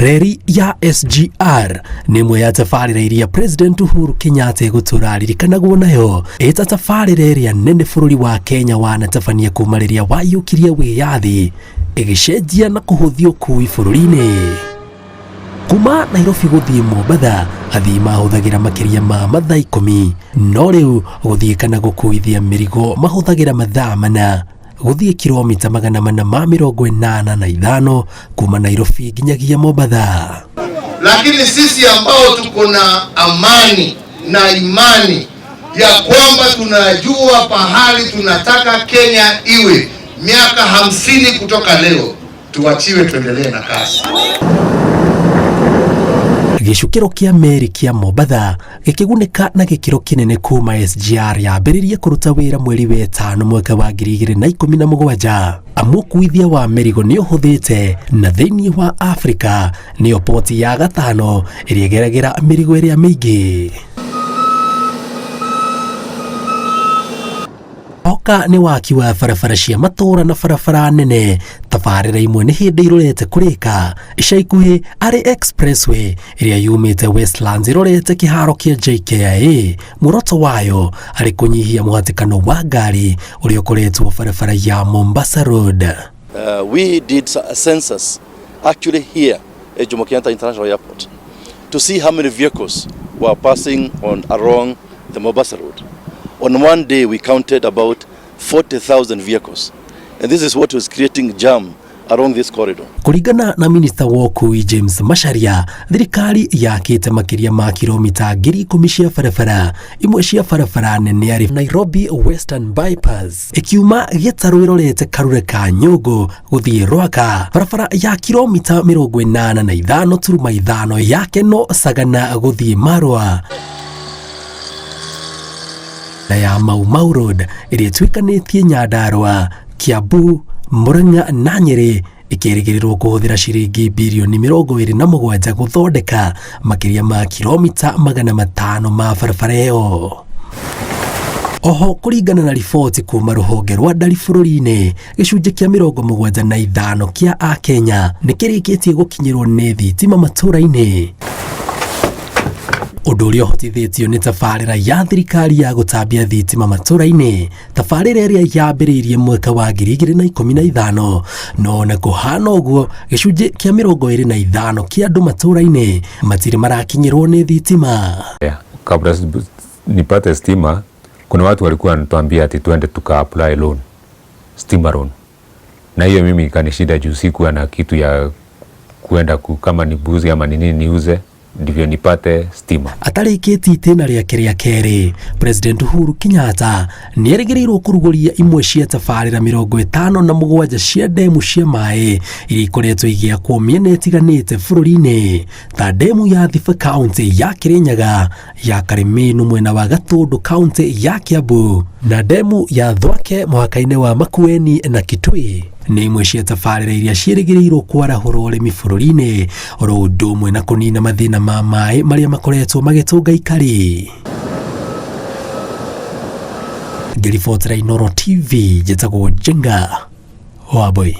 Reri ya SGR nĩ ĩmwe ya tabarĩra iria President Uhuru Kenyatta egũtũra aririkanagwo nayo ĩta tabarĩra ĩrĩa nene bũrũri wa Kenya wanatabania kuma rĩrĩa waiyũkirie wĩyathi, ĩgĩcenjia na kũhũthia ũkui bũrũri-inĩ. Kuma Nairobi gũthiĩ Mombatha, athii mahũthagĩra makĩria ma mathaa 10, no rĩu gũthiĩ kana gũkuithia mĩrigo mahũthagĩra mathaa 4 gũthiĩ kilomita 485 kuma Nairobi nginyagia Mombatha. Lakini sisi ambao tuko na amani na imani ya kwamba tunajua pahali tunataka Kenya iwe miaka 50 kutoka leo, tuachiwe tuendelee na kazi. Gĩcukĩro kĩa meri kĩa Mombatha gĩkĩgunĩka na gĩkĩro kĩnene kuma SGR yambĩrĩrie kũruta wĩra mweri wa ĩtano mwaka wa 2017. Amu ũkuithia wa mĩrigo nĩ ũhũthĩte na thĩinĩ wa Afrika nĩyo poti ya gatano ĩrĩa ĩgeragĩra mĩrigo ĩrĩa mĩingĩ. Oka nĩ waki wa barabara cia matũũra na barabara nene. Tabarĩra imwe nĩ hĩndĩ irorete kũrĩka ica ikuhĩ arĩ expressway ĩrĩa yumĩte Westlands ĩrorete kĩharo kĩa JKIA. Muoroto wayo arĩ kũnyihia mũhatĩkano wa ngari ũrĩa ũkoretwo barabara ya Mombasa Road. We did a census actually here at Jomo Kenyatta International Airport to see how many vehicles were passing on along the Mombasa Road. On one day we counted about 40,000 vehicles, and this is what was creating jam along this corridor. Kũringana na minista wa ũkui James Macharia, thirikari yakĩte makĩria ma kilomita 10,000 cia barabara. Imwe cia barabara nene arĩ Nairobi Western Bypass ĩkiuma gĩtarũ ĩrorete Karure ka Nyũngũ gũthiĩ Rwaka, barabara ya kilomita 85.5 ya Keno Sagana gũthiĩ Marua, na ya Mau Mau Road ĩrĩa ĩtuĩkanĩtie Nyandarua, Kiambu, Murang'a na Nyeri, ĩkĩrĩgĩrĩrwo kũhũthĩra ciringi birioni 27 gũthondeka makĩria ma kilomita 500 ma barabara ĩyo. Oho kũringana na riboti kuma rũhonge rwa ndari bũrũri-inĩ, gĩcunjĩ kĩa 75 kĩa Akenya nĩ kĩrĩkĩtie gũkinyĩrwo nĩ thitima matũũra-inĩ, ũndũ ũrĩa ũhotithĩtio nĩ tabarĩra ya thirikari ya gũtambia thitima matũũra-inĩ, tabarĩra ĩrĩa yambĩrĩirie mwaka wa 2015. No ona kũhana ũguo, gĩcunjĩ kĩa 25 kĩa andũ matũũra-inĩ matirĩ marakinyĩrwo nĩ thitima. Kabla nipate stima, kuna watu walikuwa wanatuambia ati twende tuka apply loan, stima loan, na hiyo mimi ikanishida juu sikuwa na kitu ya kuenda kama ni mbuzi ama ni nini niuze ndivyo nipate stima. Atarĩkĩtie itĩna rĩake rĩa kerĩ, President Uhuru Kenyatta nĩerĩgĩrĩirwo kũrugũria imwe cia tabarĩra 57 cia ndemu cia maĩ iria ikoretwo igĩakwo mĩena ĩtiganĩte bũrũri-inĩ, ta ndemu ya Thiba kaunti ya Kirinyaga, ya Kariminu mwena wa Gatũndũ kaunti ya Kiambu, na ndemu ya Thwake mũhaka-inĩ wa Makueni na Kitui. Nĩ imwe cia tabarĩra iria ciĩrĩgĩrĩirwo kwarahũra ũrĩmi bũrũri-inĩ, oro ũndũ ũmwe na kũnina mathĩna ma maĩ marĩa makoretwo magĩtũnga ikari. Ngĩribotera Inooro TV, njĩtagwo Njenga Wambui.